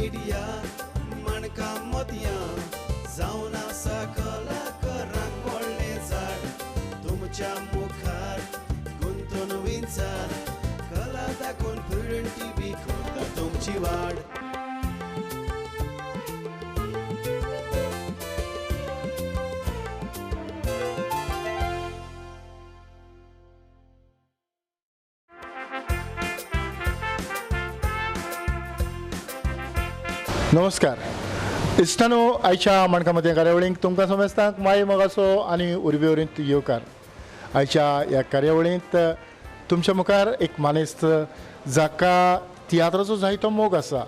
Media माणकां मोतयां जावन आसा कलाकारांक व्हडलें झाड तुमच्या मुखार गुंतून विंचार कला दाखोवन प्रुडंट टीव्ही करता तुमची वाड. नमस्कार इश्टानो, आयच्या माणकां मदीं कार्यावळींक तुमकां समेस्तांक माय मोगाचो आनी उर्बेवरींत येवकार. आयच्या ह्या कार्यावळींत तुमच्या मुखार एक मानेस्त जाका तियात्राचो जायतो मोग आसा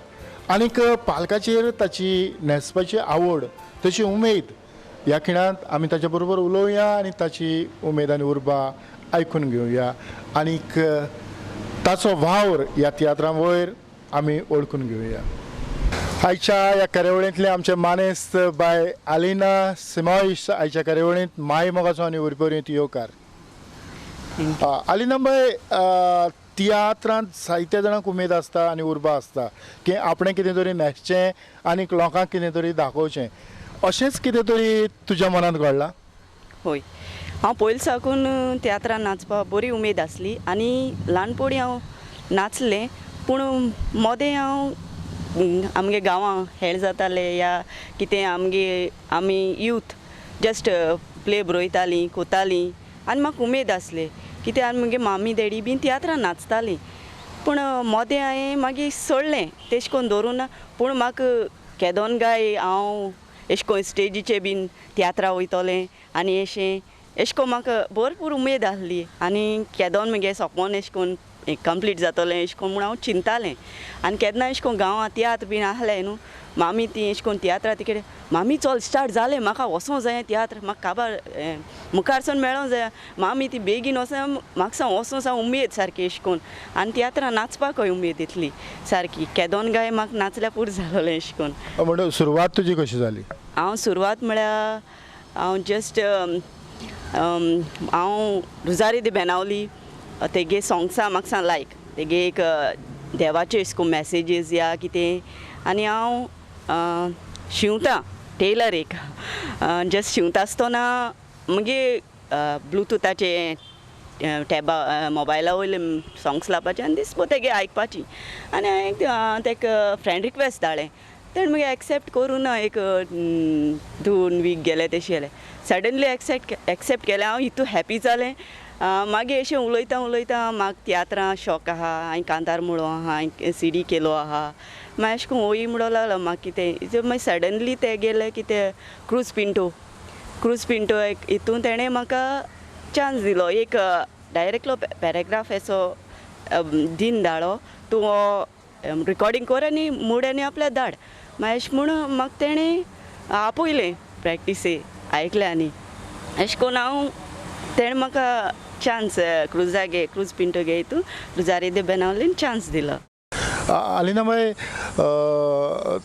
आनीक पालकाचेर ताची न्हेसपाची आवड, ताची उमेद, ह्या खिणांत आमी ताच्या बरोबर उलोवया आनी ताची उमेद आनी उर्बा आयकून घेवया आनीक ताचो वावर ह्या तियात्रा वयर आमी वळखून घेवया. आयच्या ह्या कार्यावळींतले आमचे मानेस्त बाय आलिना सिमॉयश आयच्या कार्यावळींत माय मोगाचो आनी उर्बेवरींत येवकार. आलिना बाय, तियात्रांत जायत्या जाणांक उमेद आसता आनी उर्बा आसता की आपणें कितें तरी न्हेसचें आनी लोकांक कितें तरी दाखोवचें, अशेंच कितें तरी तुज्या मनांत घडलां? हय, हांव पयलीं साकून तियात्रान नाचपाक बरी उमेद आसली आनी ल्हानपणी हांव नाचलें, पूण मदें हांव आमगे गांवां हेळ जाताले या कितें आमगे आमी यूथ जस्ट प्ले बरयतालीं कोतालीं आनी म्हाका उमेद आसली कित्याक आनी मुगे मामी डॅडी बीन तियात्रान नाचतालीं, पूण मोदें हांवें मागीर सोडलें तेश कोन्न दवरूं ना. पूण म्हाका केदोन काय हांव एशें कोन्न स्टेजीचे बीन तियात्रा वयतलें आनी एशें एशें कोन्न म्हाका भरपूर उमेद आसली आनी केदोन मुगे सोंपोन एशें कोन्न कंप्लीट जातलें एशें कोन्न म्हूण हांव चिंतालें. आनी केन्ना एशें कोन्न गांवां तियात्र बीन आसले न्हू, मामी ती एशें कोन्न तियात्रा तिकडे मामी चल स्टार्ट जालें म्हाका वचों जाय तियात्र, म्हाका काबार मुखार सावन मेळों जाय, मामी ती बेगीन वचों म्हाका सावन वचों सावन उमेद सारकी एशें कोन्न आनी तियात्रां नाचपाकय उमेद येतली सारकी. केदोन काय म्हाका नाचल्यार पुरो जालोलें एशें कोन्न. म्हणून सुरवात तुजी कशी जाली? हांव सुरवात म्हळ्यार हांव जस्ट हांव रुजारी दी बेनावली तेगे सोंग्सां म्हाका सामकें लायक, तेगे एक देवाच्यो एशें कोन्न मॅसेजीस या कितें, आनी हांव शिंवतां टेलर एक जस्ट शिंवता आसतना मुगे ब्लुतूथाचे टॅबा मोबायला वयले सोंग्स लावपाचे आनी दीस तेगे आयकपाची आनी हांवें तेका फ्रेंड रिक्वेस्ट धाडलें, तेणें मागीर एक्सेप्ट करूं ना. एक 2 वीक गेले तेशें गेले, सडनली एक्सेप्ट केलें, हांव हितू हॅपी जालें. मागीर अशें उलयता उलयता म्हाका तियात्रां शॉक आहा, हांवें कांतार म्हणो आहा, हांवें सी डी केलो आहा, मागीर अशें करून वय म्हणो लागलो म्हाका कितें. मागीर सडनली ते गेले कितें क्रूज पिंटो, क्रूज पिंटो एक हितून तेणें म्हाका चान्स दिलो, एक डायरेक्टलो पॅरेग्राफ असो दिन धाडो, तूं हो रिकॉर्डिंग कर आनी मूड आनी आपल्या धाड. मागीर अशें म्हूण म्हाका तेणें आपयलें प्रॅक्टिसे आयकलें आनी अशें करून हांव तेणें म्हाका चान्स क्रुजा गे क्रूज पिंटो गे हितून रुजारी दे बेनावलीन चान्स दिलो. आलिना बाय,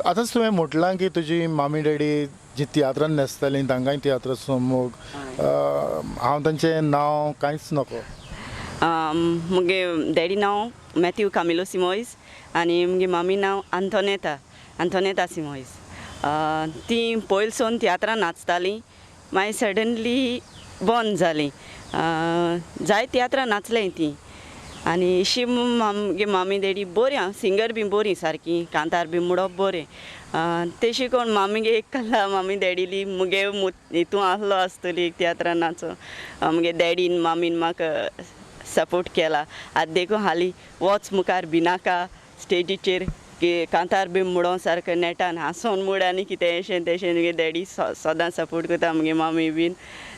आतांच तुवें म्हटलां की तुजी मामी डॅडी जी तियात्रान न्हेसतालीं तांकांय तियात्राचो मोग, हांव तांचें नांव कांयच नको. मुगे डॅडी नांव मॅथ्यू कामिलो सिमोयस आनी मुगे मामी नांव आंतोनेता, आंतोनेता सिमोयस. ती पयलीं सावन तियात्रान नाचतालीं, मागीर सडनली बंद जालीं, जाय तियात्रां नाचलें ती आनी अशी आमगे मामी डॅडी बरी आं, सिंगर बी बरी सारकी, कांतार बी म्हणप बरें, तेशी कोण मामीगे एक कला मामी डॅडीली मुगे हितून आसलो आसतली एक तियात्रां नाचो. मुगे डॅडीन मामीन म्हाका सपोर्ट केला, आतां देखून हालीं वच मुखार भिनाका स्टेजीचेर की कांतार बी म्हणोन सारकें नेटान हांसोन म्हूण आनी कितें अशें तेशें मुगे डॅडी सदां सपोर्ट करता, मुगे मामी बीन,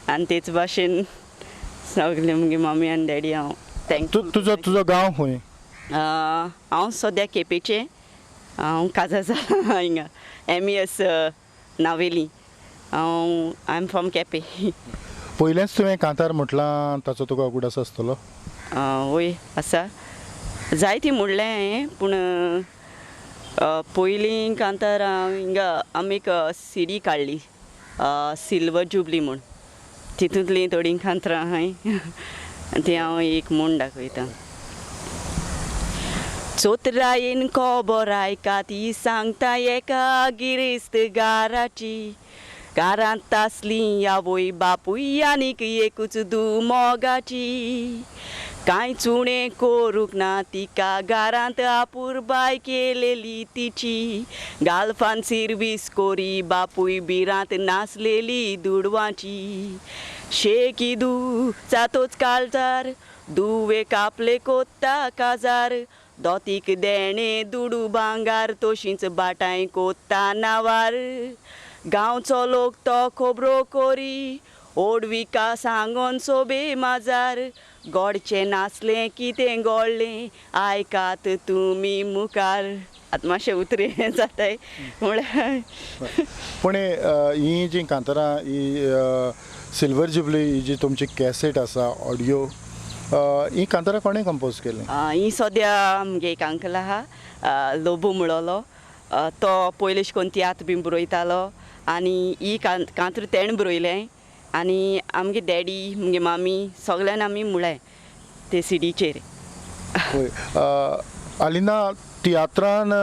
आनी तेच भाशेन सगळे मुगे मामी आनी डॅडी हांव thank you. तुजो तुजो गांव खंय? हांव सद्या केपेंचें, हांव काजाजा हिंगा एम ई एस नावेली, हांव I am from Quepem. पयलेंच तुवें कांतार म्हटलां ताचो तुका उगडास आसतलो? वय आसा, जायतीं म्हणलें हांवें, पूण पयलीं कांतार हांव हिंगा आमी एक सी डी काडली सिल्वर जुबली म्हूण, तितूंतलीं थोडीं कांतरां आहाय ती हांव एक म्हूण दाखयता. चोत्रायेन खबर आयकात ही सांगता एका गिरेस्त गाराची घरांत आसली आवय बापूय आनीक एकूच धूव मोगाची कांय चुणें करूंक ना तिका घरांत आपुरबाय केलेली तिची गाल्फान सिर्वीस कोरी बापूय भिरांत नासलेली दुडवांची शेकी दू जातोच काळजार दुवे कापले कोत्ता काजार दोतीक देणे दुडू भांगार तशींच बाटांय कोत्ता नावार गांवचो लोक तो खबरो कोरी ओडविका सांगोन सोबे माजार गोडचें नासलें कितें गोडलें आयकात तुमी मुखार. आतां मातशें उतरें जाताय म्हळ्यार पूण ही जी कांतारां ही सिल्वर जुबली ही जी तुमची कॅसेट आसा ऑडियो ही कांतारां कोणें कंपोज केली? ही सद्या आमगे एक अंकल आहा लोबो म्हणलो तो पयलीं अशें करून तियात्र बीन बरयतालो आनी ही कांत्र तेणें बरयलें आनी आमगे डॅडी मुगे मामी सगळ्यान आमी म्हळें ते सिडीचेर. पळय आलिना तियात्रान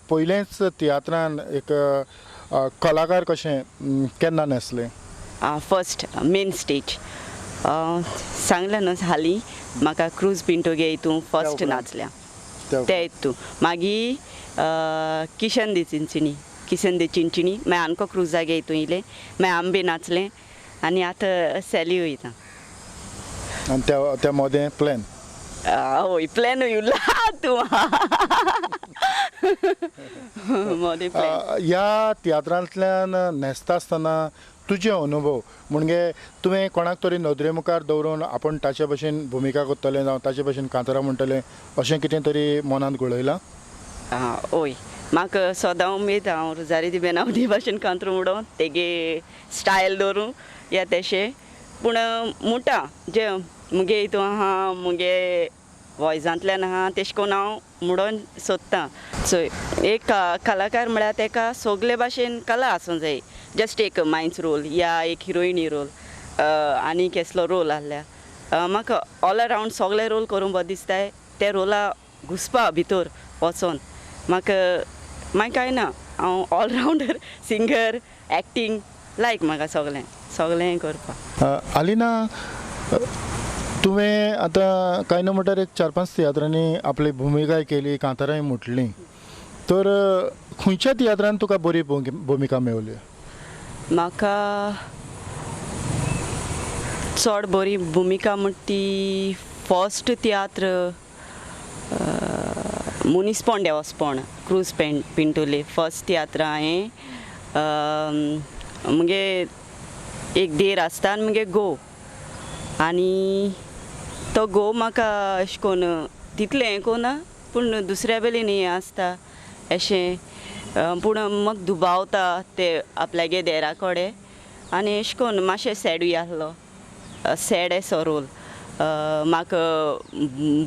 पयलेंच तियात्रान एक कलाकार कशें केन्ना न्हेसलें? फर्स्ट मेन स्टेज सांगलें न्हू हालीं म्हाका क्रूज पिंटो गे हितून फर्स्ट नाचल्या ते हितून मागीर किशन दे चिंचिणी किशन दे चिंचिणी मागीर आमकां क्रुजा गे हितून येयलें मागीर आमबे नाचलें आनी आतां सॅली वयता. आनी त्या मदें प्लॅन? हय प्लॅनूय उरला तूं मदें प्लॅन. ह्या तियात्रांतल्यान न्हेसता आसतना तुजे अनुभव म्हणजे तुवें कोणाक तरी नदरे मुखार दवरून आपूण ताचे भशेन भुमिका करतलें जावं ताचे भशेन कांतारां म्हणटलें अशें कितें तरी मनांत घोळयलां? हय म्हाका सदां उमेद हांव रोजारी दी बेनावदी भाशेन कांतरो म्हणून तेगे स्टायल दवरूं या तेशें पूण म्हणटा जे मुगे हितून आहा मुगे वॉयजांतल्यान आहा तेशें करून हांव म्हणून सोदतां. चोय एक कलाकार म्हळ्यार तेका सगले भाशेन कला आसूंक जाय जस्ट एक मायन्स रोल या एक हिरोइनी रोल आनी केसलो रोल आहल्यार म्हाका ऑल अरावंड सगळे रोल करूंक बरें दिसताय ते रोला घुसपा भितर वचोन म्हाका मागीर कांय ना हांव ऑलरावंडर सिंगर एक्टींग लायक म्हाका सगळें सगळें करपाक. आलिना तुवें आतां कांय ना म्हणल्यार एक 4-5 तियात्रांनी आपली भुमिकाय केली कांतारांय म्हटलीं तर खंयच्या तियात्रान तुका बरी भुमिका मेवली? म्हाका चड बरी भुमिका म्हणटा ती फर्स्ट तियात्र मुनीसपण देवसपण क्रूज पिंटोले फर्स्ट तियात्र हांवें मुगे एक देर आसता आनी मुगे घोव आनी तो घोव म्हाका अशें करून तितलें हें कोना पूण दुसऱ्या बेलीन हें आसता अशें पूण म्हाका दुबावता ते आपल्यागे देरा कडेन आनी अशें करून मातशें सॅडूय आसलो सॅड असो रोल म्हाका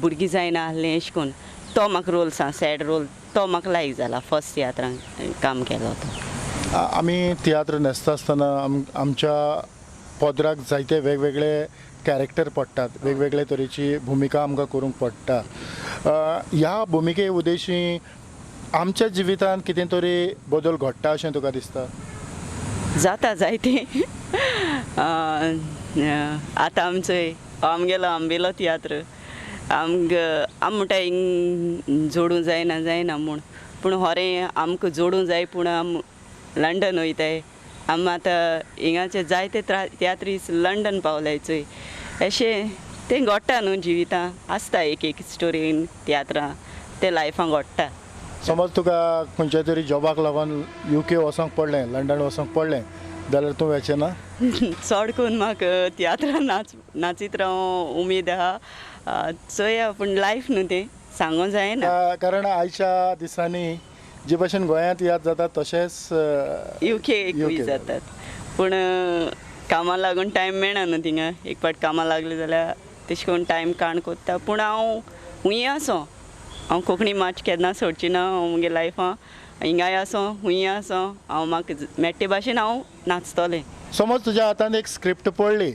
भुरगीं जायना आहलें अशें करून तो म्हाका रोल सा सॅड रोल तो म्हाका लायक जाला फर्स्ट तियात्रान काम केलो तो. आमी तियात्र न्हेसता आसतना आमच्या पदराक जायते वेगवेगळे कॅरेक्टर पडटात वेगवेगळे तरेची भुमिका आमकां करूंक पडटा. ह्या भुमिके उद्देशी आमच्या जिवितांत कितें तरी बदल घडटा अशें तुका दिसता? जाता जायते. आतां आमचो आमगेलो आंबेलो तियात्र आम म्हणटा हिंग जोडूं जायना जायना म्हूण पूण होरें आमकां जोडूं जाय पूण आम लंडन वयताय आम आतां हिंगाचे जायते तियात्रीस लंडन पावलाय चोय अशें तें घडटा न्हू जिवितां आसता एक एक स्टोरीन तियात्रां ते लायफान घडटा. समज तुका खंयच्या तरी जॉबाक लागून UK वचोंक पडलें लंडन वचोंक पडलें जाल्यार तूं वचें ना? चड करून म्हाका तियात्रां नाचीत राव उमेद आहा चोया पूण लायफ न्हू तें सांगूंक जायना. कारण आयच्या दिसांनी जे भशेन गोंयांत याद जाता तशेंच UK जातात पूण कामां लागून टायम मेळना न्हू थिंगा एक फावट कामां लागलें जाल्यार तशें करून टायम काण कोत्ता पूण हांव हुंय आसो हांव कोंकणी मार्च केन्ना सोडची ना हांव मुगे लायफां हिंगाय आसो हुंय आसो हांव म्हाका मेट्टे भाशेन हांव नाचतलें. समज तुज्या हातान एक स्क्रिप्ट पडली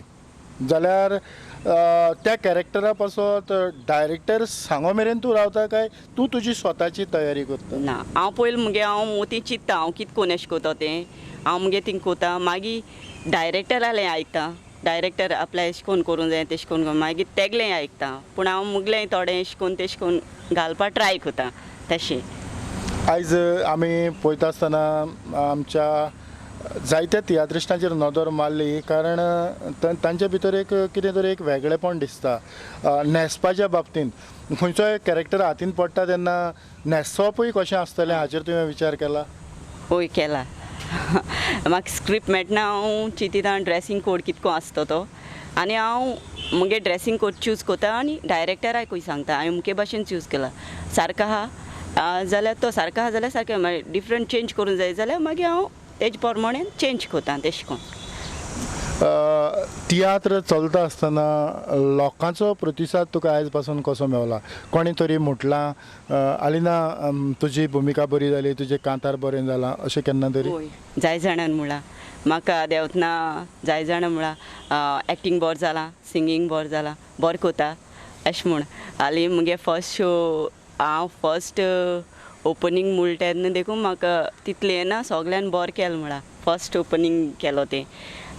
जाल्यार त्या कॅरेक्टरा पासत डायरेक्टर सांगो मेरेन तूं रावता काय तूं तुजी स्वताची तयारी करता? ना, हांव पयलीं मुगे हांव मोती चिंत्ता हांव कितें कोन्न एशें कोत्ता तें हांव मुगे थिंग कोत्ता, मागीर डायरेक्टरालें आयकता, डायरेक्टर आपल्या एशें कोन्न करूंक जाय तेशें कोन्न मागीर तेगलें आयकता, पूण हांव मुगलें थोडें एशें कोन्न तेशें कोन्न घालपा ट्राय करता तशें. आयज आमी पळयता आसतना आमच्या जायत्या तियात्रिस्टांचेर नदर मारली कारण तांचे भितर एक कितें तरी एक वेगळेपण दिसता न्हेसपाच्या बाबतींत. खंयचोय कॅरेक्टर हातीन पडटा तेन्ना न्हेसपूय कशें आसतलें हाचेर तुवें विचार केला? हय केला. म्हाका स्क्रिप्ट मेळटना हांव चिंतिता ड्रेसींग कोड कितको आसता तो, आनी हांव मुगे ड्रेसींग कोड चूज करता आनी डायरेक्टराकूय सांगता हांवें मुगे भाशेन चूज केला, सारको आहा जाल्यार तो सारको आहा जाल्यार सारकें, मागीर डिफरंट चेंज करूंक जाय जाल्यार मागीर हांव तेजे प्रमाणे चेंज करता तेशें कोन्न. तियात्र चलता आसतना लोकांचो प्रतिसाद तुका आयज पासून कसो मेवला? कोणी तरी म्हटलां आलिना तुजी भुमिका बरी जाली, तुजें कांतार बरें जालां अशें केन्ना तरी? हय, जाय जाणान म्हळां म्हाका देंवतना, जाय जाणां म्हळां एक्टींग बरें जालां, सिंगींग बरें जालां, बरें कोता अशें म्हूण. आनी मुगे फर्स्ट शो हांव फर्स्ट ओपनींग म्हणटा तेन्ना देखून म्हाका तितलें ना सगल्यांनी बरें केलें म्हळां, फर्स्ट ओपनींग केलो तें.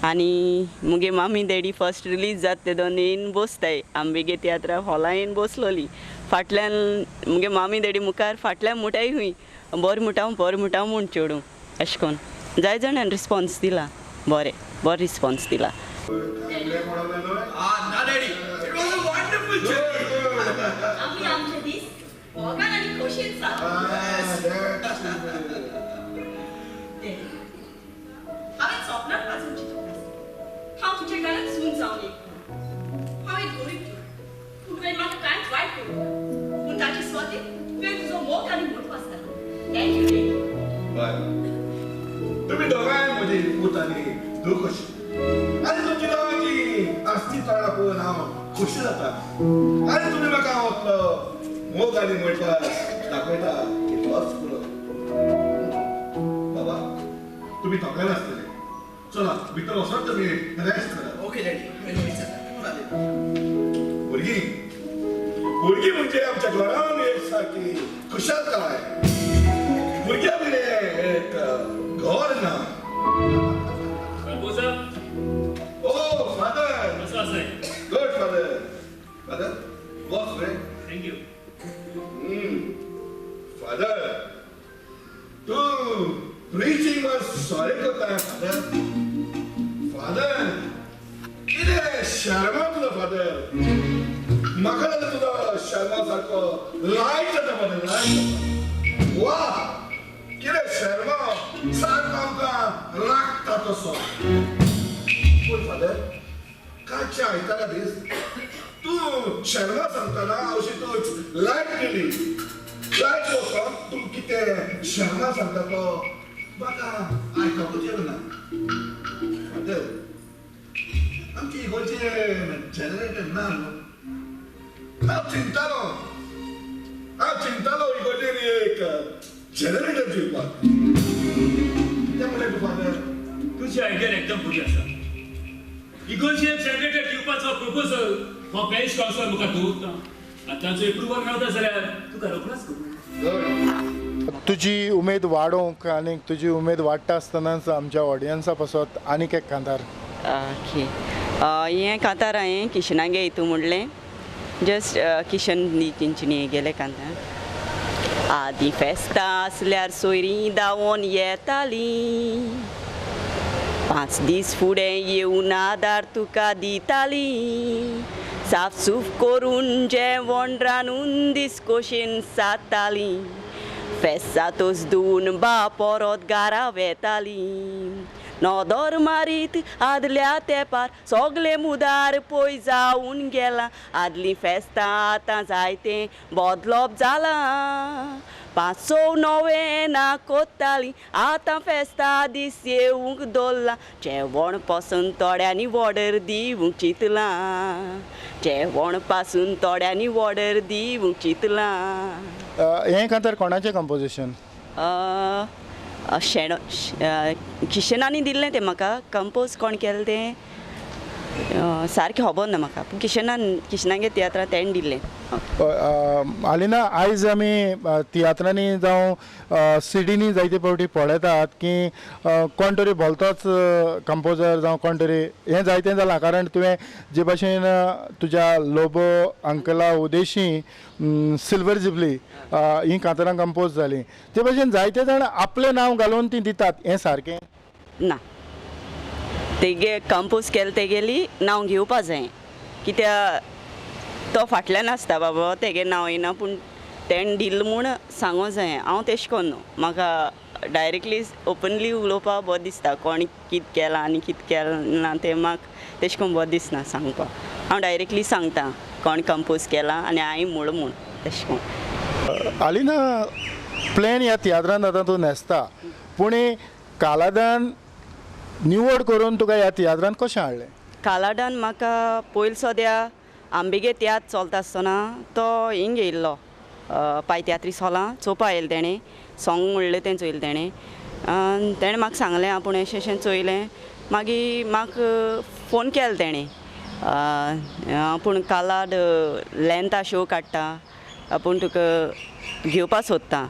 आनी मुगे मामी डॅडी फर्स्ट रिलीज जाता तेदोन येवन बसताय आमगे तियात्रा हॉला येवन बसलोली, फाटल्यान मुगे मामी डॅडी मुखार फाटल्यान मुटाय खंय बरें मुटा बरें मुटा म्हूण चेडूं अशें करून जाय जाणान रिस्पोन्स दिला, बरें बरो रिस्पोन्स दिला. तुम्ही दोघांय म्हजी पूत आनी धूव कशी आनी तुमची दोगांची आसती तोंडां पळोवन हांव खोशी जाता आनी तुमी म्हाका हांव मोग आनी म्हणपाक दाखयता इतलोच पुरो. बाबा तुमी थकले नासतले, चला भितर वचोन तुमी रेस्ट करा. Okay daddy. भुरगीं भुरगीं म्हणजे आमच्या घरान एक सारकी खुशालकाय. भुरग्यां भितर एक घर ना. Oh father, good father. Father बस रे. Thank you. Father तूं प्रिचींग सॉरी करता फादर. फादर कितें शर्मा तुजो फादर, म्हाका जाल्यार तुजो शर्मा सारको लायक जाता फादर, लायक जाता. वा कितें शर्मा सारको आमकां लागता तसो. पूण फादर कालच्या आयतारा दीस तूं शर्मा सांगतना अशी तूं लायट गेली, लायट वचोन तूं कितें शर्मा सांगता तो म्हाका आयकूच येवना. फादर आमची इगोचे जनरेटर ना न्हू. हांव चिंतालो, हांव चिंतालो इगोचेर एक जनरेटर दिवपाक. कितें म्हणलें तूं फादर? तुजी आयडिया एकदम बरी आसा. इगोची एक जनरेटर दिवपाचो प्रपोजल हो पॅरिश कावन्सिल मुखार दवरता आनी तांचो एप्रुवल मेळटा जाल्यार तुका रोखडोच करूं. तुजी उमेद वाडोवंक आनी तुजी उमेद वाडटा आसतनाच आमच्या ऑडियन्सा पासत आनीक एक कांतार. ओके, हें कांतार हांवें किशनागे हितू म्हणलें, जस्ट किशन तेंच्यांनी गेले कांतार. आदीं फेस्तां आसल्यार सोयरीं धांवोन येतालीं, 5 दीस फुडें येवन आदार तुका दितालीं, साफसूफ करून जेवण रांदून दीस खोशेन सादतालीं, फेस्तातच धुवन बा परत घरा वेतालीं, नदर मारीत आदल्या तेंपार सगलें मुदार पय जावन गेलां, आदलीं फेस्तां आतां जायतें बदलप जालां, 5 6 नोवेनां कोत्तालीं आतां फेस्तां दीस येवंक दवरलां, जेवण पसून थोड्यांनी ऑर्डर दिवंक चिंतलां, जेवण पासून थोड्यांनी ऑर्डर दिवंक चिंतलां. हें कांतार कोणाचें कंपोजिशन? शेणो किशनांनी दिल्लें तें म्हाका, कंपोज कोण केलें तें सारकें खबर ना म्हाका, पूण किशनान किशनागे तियात्रां तेणें दिल्लें. आलिना, आयज आमी तियात्रांनी जावं सिडींनी जायते फावटी पळयतात की कोण तरी भलतोच कंपोजर जावं कोण तरी हें जायतें जालां, कारण तुवें जे भाशेन तुज्या लोबो अंकला उदेशी सिल्वर जुबली हीं कांतारां कंपोज जालीं, ते भाशेन जायते जाण आपलें नांव घालून तीं दितात, हें सारकें ना? तेगे कंपोज केलें तेगेली नांव घेवपा जाय, कित्याक तो फाटल्यान आसता बाबा तेगे नांव येना, पूण तेणें दिलें म्हूण सांगो जाय. हांव तेश कोन्न न्हू, म्हाका डायरेक्टली ओपनली उलोवपा बरें दिसता, कोण कितें केलां आनी कितें केलां ना तें म्हाका तेश कोन्न बरें दिसना सांगपाक. हांव डायरेक्टली सांगता कोण कंपोज केलां आनी हांवें म्हूण म्हूण तेश कोन्न. आलिना, प्लेन ह्या तियात्रांत आतां तूं न्हेसता, पूण कालादान निवड करून तुका ह्या तियात्रांत कशें हाडलें? कालादान म्हाका पयलीं सद्या आंबेगे तियात्र चलता आसतना तो हिंग येयल्लो पाय तियात्री सोलां चोवपा येयलें तेणें, सोंग म्हणलें तें चोयलें तेणें, तेणें म्हाका सांगलें आपूण अशें अशें चोयलें. मागीर म्हाका फोन केलो तेणें, आपूण कालाद लेंथा शो काडटा, आपूण तुका घेवपा सोदता.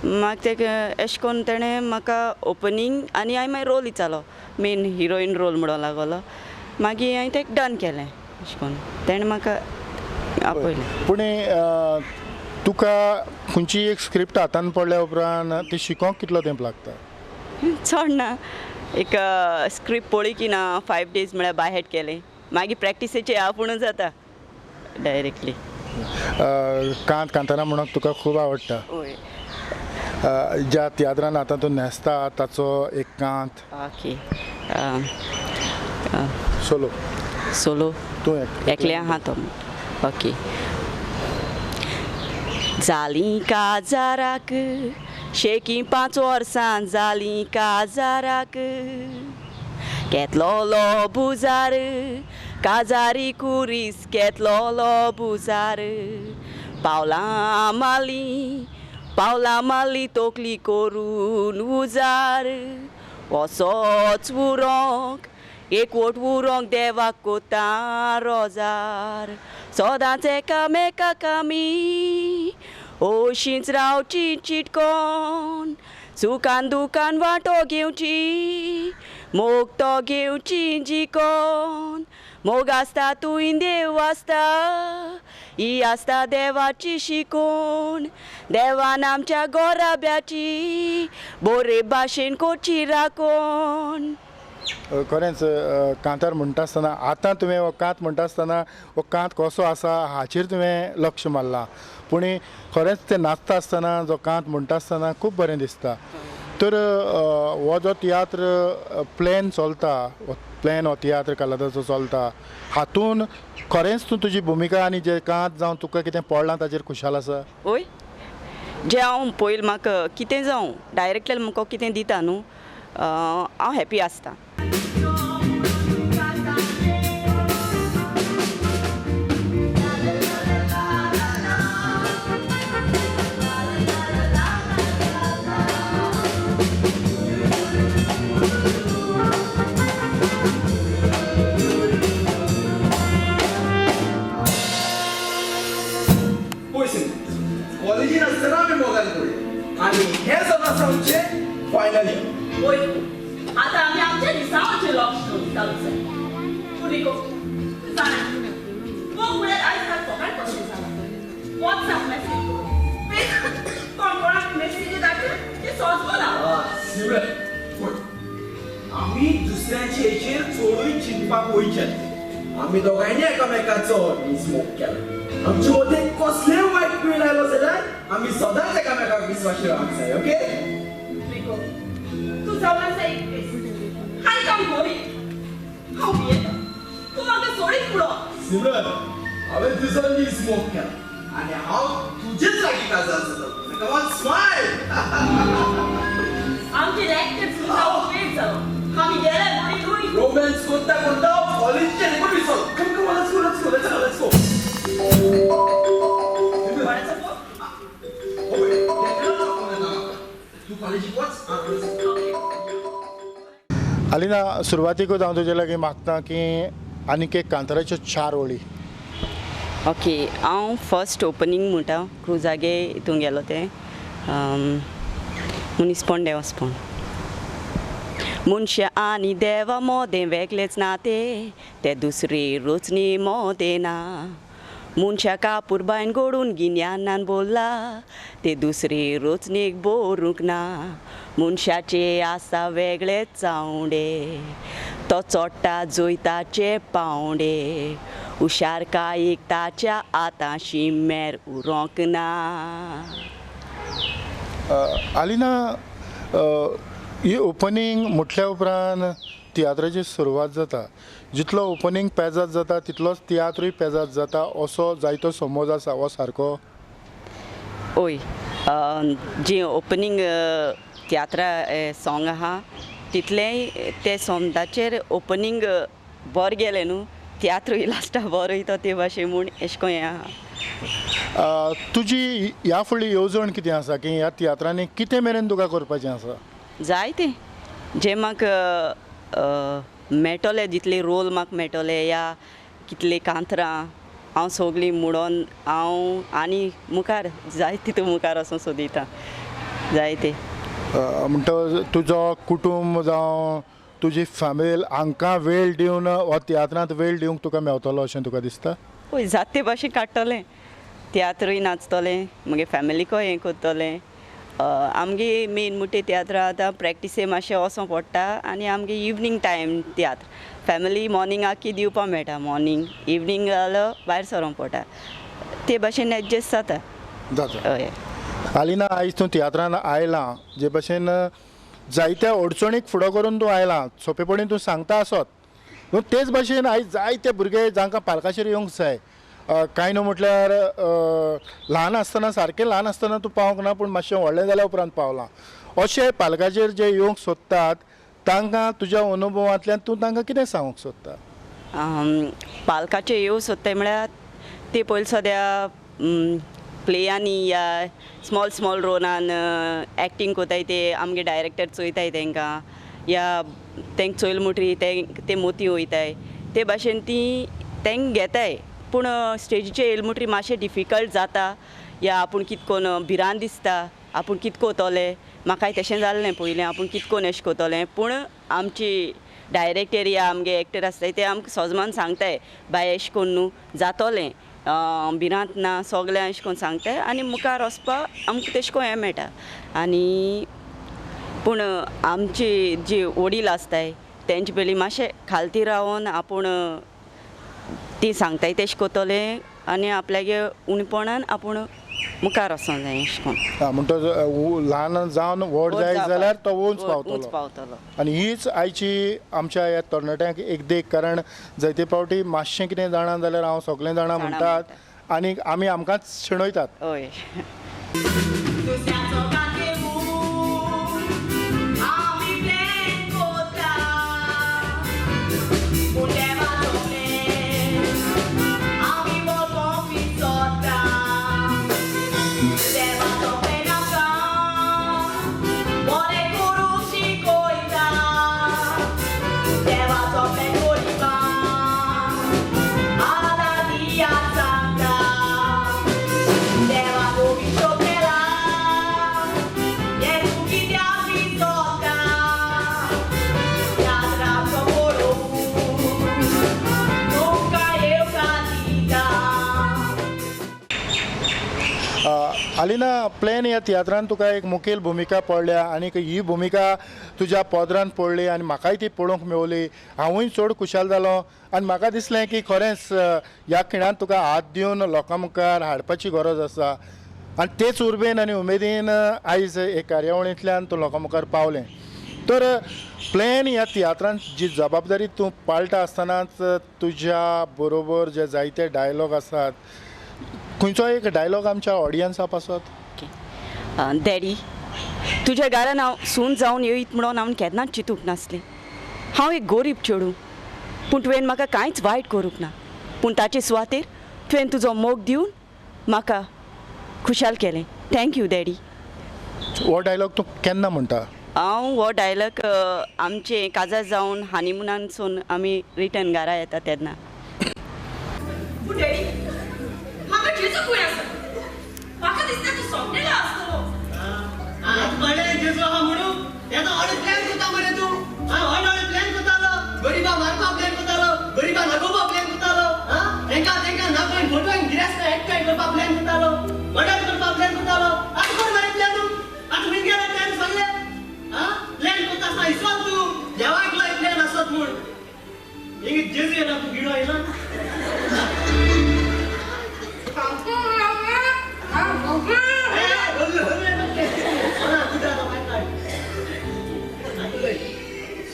मागीर तेका एशें कोन्न तेणें म्हाका ओपनींग आनी हांवें मागीर रोल विचारलो, मेन हिरोइन रोल म्हणूंक लागलो. मागीर हांवें तेका डन केलें, अशें करून तेणें म्हाका आपयलें. पूण तुका खंयची एक स्क्रिप्ट हातान पडल्या उपरांत ती शिकोवंक कितलो तेंप लागता? चड ना, एक स्क्रिप्ट पळय की ना 5 डेज म्हळ्यार बाय हेड केलें, मागीर प्रॅक्टिसेचे आपूण जाता डायरेक्टली. कांत कांतारां म्हणूंक तुका खूब आवडटा? हय. ज्या तियात्रान आतां तूं न्हेसता ताचो एक कांत. Okay, solo. सोलो तूं एकलें आहा तो. ओके. जालीं काजाराक शेकी 5 वर्सां जालीं काजाराक, घेतलोलो बुजार काजारी कुरीस घेतलोलो बुजार, पावलां माली पावलां माली तोकली करून उजार, असोच उरोंक एकवट उरोंक देवाक कोता रोजार, सदांच एकामेकाक आमी ओशींच रावची चिटकोन, सुखान दुखान वांटो घेवची मोग तो घेवची जिकोन, मोग आसता तूं देव आसता ही आसता देवाची शिकोवन, देवान आमच्या गोराब्याची बोरे भाशेन कोची राखोन. खरेंच कांतार म्हणटा आसतना आतां तुवें हो कांत म्हणटा आसतना हो कांत कसो आसा हाचेर तुवें लक्ष मारलां, पूण खरेंच तें नाचता आसतना जो कांत म्हणटा आसतना खूब बरें दिसता. तर हो जो तियात्र प्लेन चलता, प्लेन हो तियात्र कालादाचो चलता, हातून खरेंच तूं तुजी भुमिका आनी जे कांत जावं तुका कितें पडलां ताचेर खुशाल आसा? हय, जें हांव पयलीं म्हाका कितें जावं डायरेक्टली म्हाका कितें दिता न्हू, हांव हॅपी आसता. कॉलेजीन आसतना आमी मोगान पडले आनी हें जावन आसा आमचें फायनल इयर. वय, आतां आमी आमच्या लिसांवाचेर लक्ष दवरूंक जाय. तूं रिको, तूं जाणा मोग म्हळ्यार आयज काल फोकाट कशें जालां. वॉट्सएप मॅसेज करून, फेसबूक, कोण कोणाक मॅसेजी धाडटा तें सोंसना. सिमरन, पळय आमी दुसऱ्यांचे हेचेर चडूय चिंतपाक वयचें. आमी दोगांयनी एकामेकाचो मोग केला. आमचे मदें कसलेय वायट वेळ आयलो जाल्यार आमी सदांच एकामेकाक विस्वाशी रावंक जाय. ओके रिको, तूं जावन आसा एक बेस्ट आनी हांव गोरी, हांव भियेता तूं म्हाका सोडीत उडो. सिमरन, हांवें तुजो नीज मोग केला आनी हांव तुजेच लागीं काजार जाता. Come on, smile. आमचे एक्टर सुद्दां वेळ जालो, आमी गेले मोडी लुई. रोमॅन्स करता करता कॉलेजीचें रिपोर्ट विसरलो. Come come on, let's go, let's go, let's go, let's go. कोणाचो फोन? तूं कॉलेजीक वच. आलिना, सुरवातीकूच हांव तुजे लागीं मागता की आनीक एक कांताराच्यो 4 ओळी. ओके, हांव फर्स्ट ओपनींग म्हणटा क्रुजागे हितून गेलो तें मनीसपण देवासपण. मनशां आनी देवा मोदें वेगळेच नातें ते दुसरी रचणी मोदें ना. मनशां कापुरबायन गोडून गिन्यानान बोल्ला ते दुसरी रचणीक बोरूंक ना. मनशाचे आसा वेगळे चावडे तो चोडटा जोयताचे पावंडे हुशारकायेक ताच्या आतां शिमेर उरोंक ना. आलिना, ही ओपनींग म्हटल्या उपरांत तियात्राची सुरवात जाता. जितलो ओपनींग पेजाद जाता तितलोच तियात्रूय पेजाद जाता असो जायतो समज आसा, हो सारको? हय, जी ओपनींग तियात्रा सोंग आहा तितलेंय ते सोंगाचेर ओपनींग बरें गेलें न्हू तियात्रूय लास्टा बरो वयता ते भाशेन म्हूण एशें कोन्न हें आहा. तुजी ह्या फुडली येवजण कितें आसा की ह्या तियात्रांनी कितें मेरेन तुका करपाचें आसा? जायते जे म्हाका मेळटले जितले रोल म्हाका मेळटले या कितले कांतरां हांव सगळीं म्हणून हांव आनी मुखार जाय तितू मुखार वचूंक सोदिता जायते. म्हणटकच तुजो कुटूंब जावं तुजी फॅमिली हांकां वेळ दिवन हो तियात्रांत वेळ दिवंक तुका मेवतलो अशें तुका दिसता? हय, जाता ते भाशेन काडटलें, तियात्रूय नाचतलें, मागीर फॅमिलीकूय हें करतलें. आमगे मेन म्हणटा तियात्र आतां प्रॅक्टिसे मातशें वचों पडटा आनी आमगे इवनींग टायम तियात्र फॅमिली मॉर्निंगाक दिवपा मेळटा, मॉर्निंग इवनींग जाल्यार भायर सरोंक पडटा, ते भाशेन एडजस्ट जाता. हय. आलिना, आयज तूं तियात्रान आयलां, जे भाशेन जायत्या अडचणीक फुडो करून तूं आयलां, सोंपेपणी तूं सांगता आसत, पूण तेच भाशेन आयज जायते भुरगे जांकां पालकाचेर येवंक जाय, कांय न्हू म्हटल्यार ल्हान आसतना सारकें ल्हान आसतना तूं पावंक ना पूण मातशें व्हडलें जाल्या उपरांत पावलां, अशें पालकाचेर जे येवंक सोदतात तांकां तुज्या अनुभवांतल्यान तूं तांकां कितें सांगूंक सोदता? पालकाचेर येवंक सोदताय म्हळ्यार ते पयलीं सद्या प्लेयांनी या स्मॉल स्मॉल रोलान एक्टींग कोताय ते आमगे डायरेक्टर चोयताय तांकां या तांकां चोयल म्हणटरी ते मोती वयताय ते भाशेन ती तांकां घेताय, पूण स्टेजीचेर येयले म्हणटरी मातशें डिफिकल्ट जाता या आपूण कितें कोन्न भिरांत दिसता आपूण कितें कोतोलें. म्हाकाय तशें जाल्लें पयलें, आपूण कितें कोन्न एशें कोतोलें, पूण आमची डायरेक्टर या आमगे एक्टर आसताय ते आमकां सोजमान सांगताय बाय एशें कोन्न न्हू जातोलें, भिरांत ना सगळें एशें कोन्न सांगताय आनी मुखार वचपाक आमकां तशें कोन्न हें मेळटा. आनी पूण आमची जी वडील आसताय तेंचे पयलीं मातशें खालती रावन आपूण ती सांगताय तेशें कोतोलें आनी आपल्यागे उणपणान आपूण मुखार वचोंक जाय एशें कोन्न. म्हणटकच ल्हान जावन व्हड जायत जाल्यार तो उंच पावतलो. आनी हीच आयची आमच्या ह्या तरणाट्यांक एक देख, कारण जायते फावटी मातशें कितें जाणा जाल्यार हांव सगळें जाणा म्हणटात आनी आमी आमकांच शेणयतात. हय. आलिना, प्लॅन ह्या तियात्रान तुका एक मुखेल भुमिका पडल्या आनी ही भुमिका तुज्या पदरान पडली आनी म्हाकाय ती पळोवंक मेवली, हांवूय चड खुशाल जालो आनी म्हाका दिसलें की खरेंच ह्या खिणांत तुका हात दिवन लोकां मुखार हाडपाची गरज आसा आनी तेच उर्बेन आनी उमेदीन आयज हे कार्यावळींतल्यान तूं लोकां मुखार पावलें. तर प्लॅन ह्या तियात्रान जी जबाबदारी तूं पाळटा आसतनाच तुज्या बरोबर जे जायते डायलॉग आसात, खंयचो एक डायलॉग आमच्या ऑडियन्सा पासत? डॅडी, तुज्या घरान हांव सून जावन येयत म्हणून हांव केन्नाच चिंतूंक नासलें. हांव एक गोरीब चेडूं, पूण तुवें म्हाका कांयच वायट करूंक ना, पूण ताचे सुवातेर तुवें तुजो मोग दिवन म्हाका खुशाल केलें. Thank you daddy. हो डायलॉग तूं केन्ना म्हणटा? हांव हो डायलॉग आमचें काजार जावन हनीमुनानसून आमी रिटर्न घरा येता तेन्ना. पूण डॅडी म्हाका जेजू खंय आसा? म्हाका दिसता तूं सोंपलेलो आसतलो. आतां कळ्ळें जेजू आहा म्हणून? तेजो व्हडलो प्लॅन करता मरे तूं. व्हडलो व्हडलो प्लॅन करतालो, गरिबा मारपा प्लॅन करतालो, गरिबा नागोवपा प्लॅन करतालो, तेंकां तेंकां नागोवन फटोवन गिरेस्तां एकठांय करपा प्लॅन करतालो, मर्डर करपा प्लॅन करतालो. आतां कोण मरे प्लॅन तूं? आतां खंय गेले प्लॅन सगळे? प्लॅन करता आसतना इसोल तूं देवाक प्लॅन आसत म्हूण. एक जेजू येना तूं गिडो येना.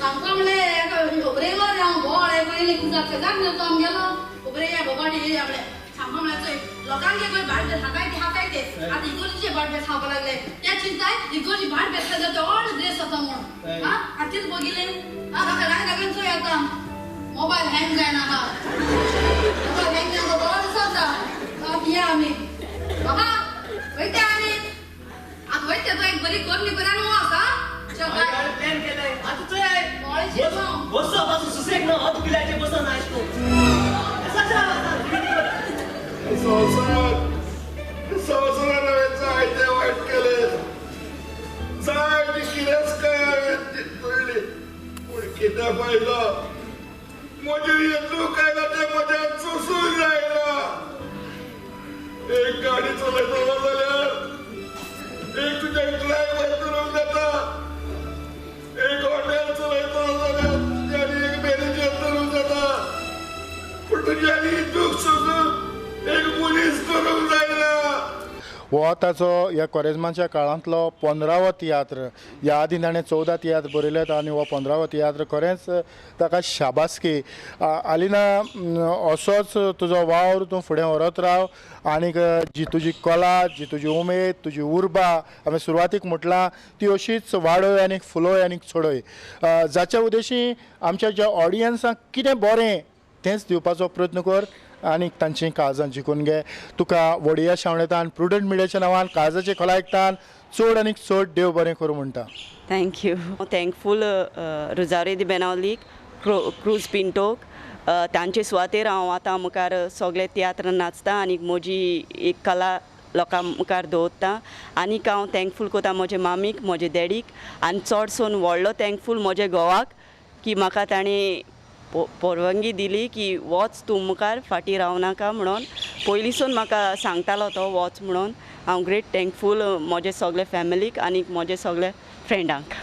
सामको म्हणलें खबरें येयलो रे हांव बोवाळ पयलीं शेजाक न्हय आमगेलो खबरें या बोबाटी येयली आपलें. सामको म्हणल्यार चोय लोकांक खंय भाट बेस हाताय ते हाताय ते आतां इगोर्जीचे भाट बेस खावपाक लागले ते चिंताय इगोर्जी भाट बेस खायल्यार ते ऑल ड्रेस जाता म्हूण. आं आतांच बगिलें आं लागीं लागून चोय आतां मोबायल हँग जायना आहा, मोबायल हँग जायना बरो दिसता. या आमी बाबा वयता आमी आतां वयता तो एक बरी करणी करून वच. आं प्लॅन केलाय आतां चोय बसो पासून सुसेग ना अत किल्याचें बसो ना अशें संवसारान हांवें जायतें वायट केलें, जायती गिरेस्तकाय हांवें पडली, पूण कितें फायदो? म्हजेर दुख आयलां तें म्हज्यान सोंसूंक जायना. एक गाडी चलयतलो जाल्यार एक तुज्या ड्रायव्हर करूंक जाता, एक हॉटेल चलयतलो जाल्यार तुज्यानी एक मॅनेजर करूंक जाता, पूण तुज्यानी दुख सोंसून एक मनीस करूंक जायना. हो ताचो ह्या कोरेज्माच्या काळांतलो 15वो तियात्र. ह्या आदीं ताणें 14 तियात्र बरयल्यात आनी हो 15वो तियात्र खरेंच ताका शाबासकी. आलिना, असोच तुजो वावर तूं फुडें व्हरत राव आनीक जी तुजी कला, जी तुजी उमेद, तुजी उर्बा हांवें सुरवातीक म्हटलां ती अशीच वाडय आनीक फुलोय आनीक चडय, जाच्या उद्देशी आमच्या ज्या ऑडियन्साक कितें बरें तेंच दिवपाचो प्रयत्न कर आनीक तांची काळजां जिखून घे. तुका वडिया शावणेतान प्रुडंट मिडियाच्या नांवान काळजाचे खोलायकतान चड आनीक चड देव बरें करूं म्हणटा. Thank you. Thankful Rosario de बेनावलीक, क्रूज पिंटोक, तांचे सुवातेर हांव आतां मुखार सगळे तियात्र नाचता आनी म्हजी एक कला लोकां मुखार दवरता. आनीक हांव थँकफूल करता म्हजे मामीक, म्हजे डॅडीक, आनी चडसून व्हडलो थँकफूल म्हजे घोवाक की म्हाका ताणें परवानगी दिली की वच तूं मुखार, फाटीं रावनाका म्हणून. पयलींसून म्हाका सांगतालो तो वच म्हणून. हांव ग्रेट थँकफूल म्हजे सगळे फॅमिलीक आनी म्हजे सगळे फ्रेंडांक.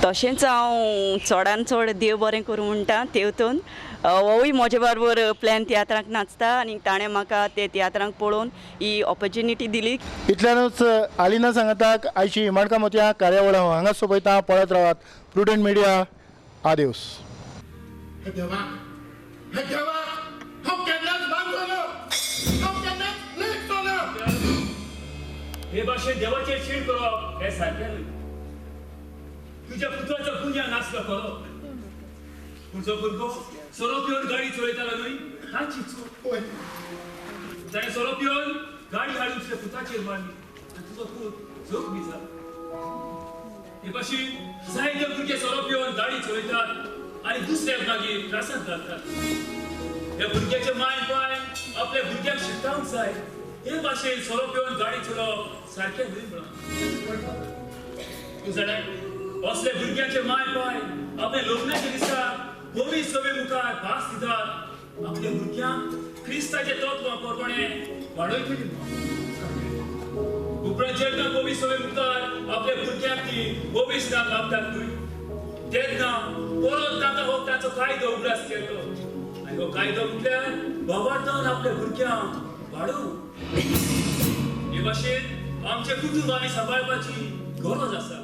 तशेंच हांव चडान चड देव बरें करूं म्हणटा तेवतून होवूय म्हजे बरोबर प्लॅन तियात्रांक नाचता आनी ताणें म्हाका ते तियात्रांक पळोवन ही ऑपॉर्च्युनिटी दिली. इतल्यानूच आलिना सांगताक आयची माणकां मोतयां कार्यावळ हांव हांगा सोंपयता. पळयत रावात प्रुडंट मिडिया. आदेवस. हे देवा, हे देवा, हांव केन्नाच बांदचो, हांव केन्नाच लेखचो ना. हे भाशेन देवाचेर शीण करप हें सारकें न्हय. तुज्या पुताचो गुन्यांव नासलो खरो, पूण जो भुरगो सोरो पिवन गाडी चलयतालो न्हय ताची चूक. ताणें सोरो पिवन गाडी हाडून तुज्या पुताचेर मारली आनी तुजो पूत जखमी जालो. हे भाशेन जायते भुरगे सोरो पिवन गाडी चलयतात आनी दुसऱ्याक मागीर त्रासांत घालतात. ह्या भुरग्याचे माय पाय आपल्या भुरग्याक शिकतावंक जाय. हे भाशेन सोरो पिवन गाडी चलोवप सारकें न्हय म्हणून. तूं जाणा, असले भुरग्याचे माय पाय आपल्या लग्नाच्या दिसा गोवी सभे मुखार भास दितात, आपल्या भुरग्यांक क्रिस्ताचे तत्वां प्रमाणे वाडयतली. उपरांत जेन्ना गोवी सभे मुखार आपल्या भुरग्यांक ती गोवी स्नान लाबतात न्हय, तेन्ना परत तांकां हो ताचो कायदो उगडास केलो. आनी हो कायदो म्हटल्यार बाबार्थान आपल्या भुरग्यांक वाडोवंक. हे भाशेन आमचें कुटुंब आमी सांबाळपाची गरज आसा.